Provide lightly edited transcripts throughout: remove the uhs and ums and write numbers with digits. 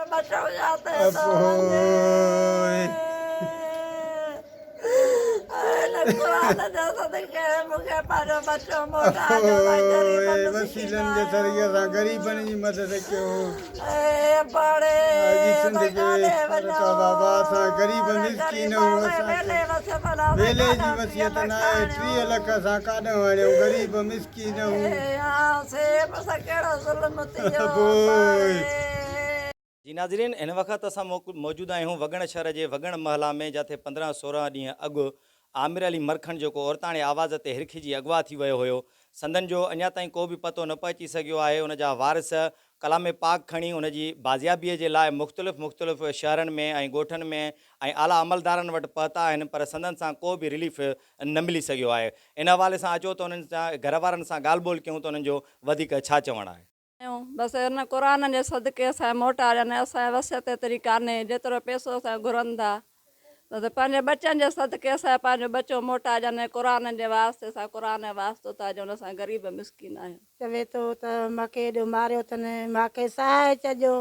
اپوء. اپوء وسيلن جي ذريعي اسان غريبن جي مدد ڪيو. آء جي سنڌ کي رکا بابا اسان غريب مسڪين آهيون اسان کي ويلي جي وصيت ناهي 30 لک اسان ڪاڏهون آڻيون غريب مسڪين آهيون. اپوء. جي ناظرين هن وقت اسان موجود آهيون وڳڻ شهر جي وڳڻ محلا ۾ جاٿي 15 16 ڏينهن اڳ عامر علي مرکڻ جيڪو عورتاڻي آواز تي هرکجي اغوا ٿي ويو هيو سندن جو اڃا تائين ڪو به پتو نه پهچي سگهيو آهي ان جا وارث ڪلام پاڪ کڻي ان جي بازيابي جي لاء مختلف مختلف شهرن ۾ ۽ ڳوٺن ۾ ۽ اعليٰ عملدارن وٽ پهتا آهن پر سندن سان ڪو به رليف نه ملي سگهيو آهي ان حوالي سان اچو ته انهن گهر وارن سان ڳالهه ٻولهه ڪيون ته انهن جو وڌيڪ ڇا چوڻ آهي. آهيون بس ان قرآن جي صدقي اسان کي موٽارين اسان جي وس ايتري ڪانهي جيترو پئسو اسان کي گهرن ٿا بس پنهنجي ٻچن جي صدقي اسان کي پنهنجو ٻچو موٽائجن ۽ قرآن جي واسطي سان قرآن جو واسطو ٿا ڏيون اسان غريب مسڪين آهيون. چوي ٿو ته مان کي ايڏو ماريو اٿن مان کي سهائي ڇڏيو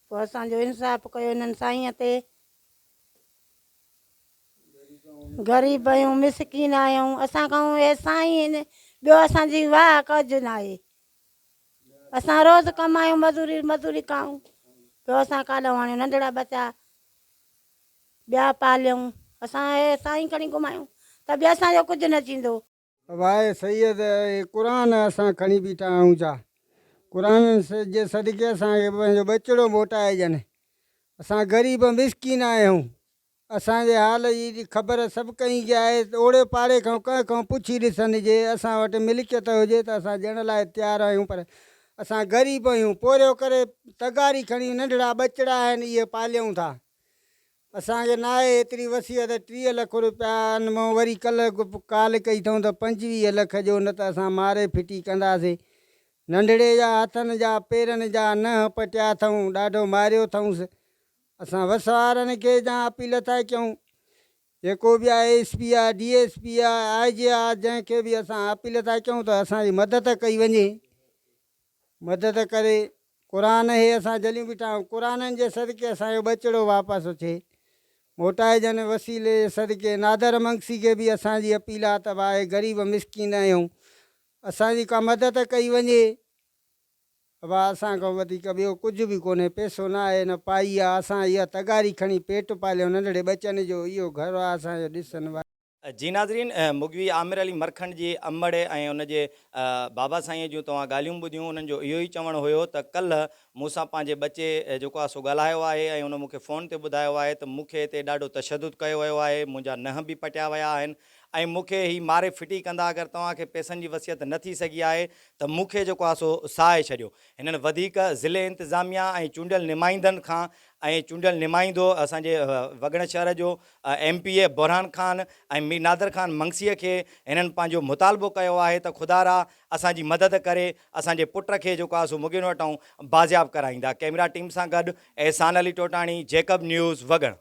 پوء اسان جو انصاف ڪيو انهن سائينء تي. غريب آهيون مسڪين آهيون اسان کان اهي سائين آهن ٻيو اسان جي واهه ڪجهه ناهي اسان روز ڪمايون مزوري مزوري کائون ٻيو اسان ڪاڏو آڻيون ننڍڙا ٻچا ٻيا پاليون اسان اهي سائين کڻي گهمايون ته به اسان جو ڪجهه نه ٿيندو. واهي سيد اهي قرآن اسان کڻي بيٺا آهيون ڇا؟ قرآن جي صدقي اسان کي پنهنجو ٻچڙو موٽائي ڏين. اسان غريب مسڪين آهيون. اسان جي حال جي خبر سڀ ڪنهن کي آهي. اوڙي پاڙي کان ڪنهن کان پڇي ڏسن جي اسان وٽ ملڪيت هجي ته اسان ڏيڻ لاء تيار آهيون پر اسان غريب آهيون. پورهيو ڪري تغاري کڻي ننڍڙا ٻچڙا آهن اهي پاليون ٿا. اسان کي ناهي ايتري وسيعت 30 لک روپيا ان مون وري ڪلهه ڪال ڪئي اٿئون ته 25 لک جو نه ته اسان ماري ڦٽي ڪنداسين. ننڍڙي جا هٿن جا پيرن جا ننهن پٽيا اٿئون ڏاڍو ماريو اٿئونس. اسان وس وارن کي جا اپيل ٿا ڪيون جيڪو به آهي ايس پي آ ڊي ايس پي آ آء جي آ جنهن کي به اسان اپيل ٿا ڪيون ته اسان جي مدد ڪئي وڃي. مدد ڪري قرآن هي اسان جليون بيٺا آهيون قرآنن جي صدقي اسان جو ٻچڙو واپس اچي موٽائجن وسيلي جي صدقي نادر منگسي کي به اسان جي اپيل آ ته ڀاء غريب مسڪين آهيون اسان جي ڪا مدد ڪئي وڃي ڀاء اسان کان وڌيڪ ٻيو ڪجهه به ڪونهي پئسو نه آهي نه پائي آ اسان اها تغاري کڻي پيٽ پاليون ننڍڙي ٻچن جو اهو گهر آ اسان جو ڏسن ڀاء. جي ناظرين مغوي عامر علي مرکنڊ جي امڙ ۽ ان جي بابا سائين جون توهان ڳالهيون ٻڌيون انهن جو اهو ئي چوڻ هيو ته ڪلهه مون سان پنهنجي ٻچي جيڪو آهي سو ڳالهايو آهي ۽ ان مون کي فون تي ٻڌايو آهي ته مون کي هتي ڏاڍو تشدد ڪيو ويو آهي منهنجا ننهن به پٽيا ويا آهن ۽ مون کي هي ماري ڦٽي ڪندا اگر توهان کي پئسن جي وصيت نه ٿي سگهي آهي ته مون کي جيڪو آهي سو ساهي ڇڏيو هنن وڌيڪ ضلعي انتظاميا ۽ چونڊيل نمائندن کان ۽ چونڊيل نمائندو اسان جي وڳڻ شهر جو M P A Burhan Khan ۽ Mir Nadir Khan Mangsi کي هنن پنهنجو مطالبو ڪيو آهي ته خدارا اسان جي مدد ڪري اسان جي پٽ کي جيڪو آهي سو مغوين وٽان بازياب ڪرائيندا ڪئميرا ٽيم سان گڏ احسان علي ٽوٽاڻي جيڪب نيوز وڳڻ.